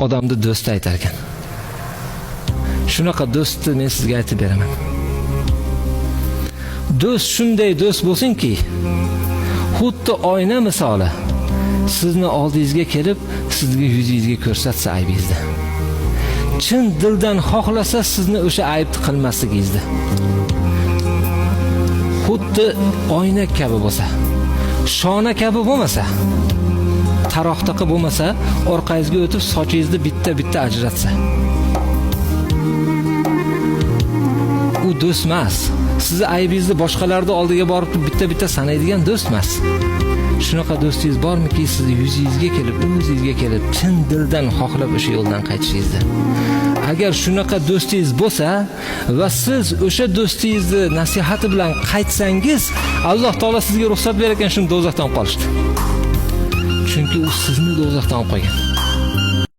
Odamni do'sti aytar ekan. Shunaqa do'stni men sizga aytib beraman. Do'st shunday do'st bo'lsinki, xuddi oyna misoli sizni oldingizga kelib, sizga yuzingizga ko'rsatsa aybingizni. Chin dildan xohlasa sizni o'sha aybni qilmasligingizni. Xuddi oyna kabi bo'lsa, shona kabi bo'lmasa, taroqtaqa bo'lmasa, orqangizga o'tib sochingizni bitta-bitta ajratsa. U do'st emas. Sizni aybingizni boshqalarning oldiga borib bitta-bitta sanaydigan do'st emas. Shunaqa do'stingiz bormiki, sizni yuzingizga kelib, o'zingizga kelib, chin dildan xohlab o'sha yo'ldan qaytishingizni. Agar shunaqa do'stingiz bo'lsa va siz o'sha do'stingizni nasihati bilan qaytsangiz, Alloh taolo sizga ruxsat berar ekan shuni do'zaxdan olib qolishdi. Chunki u sizni do'zaxdan olib qo'ygan.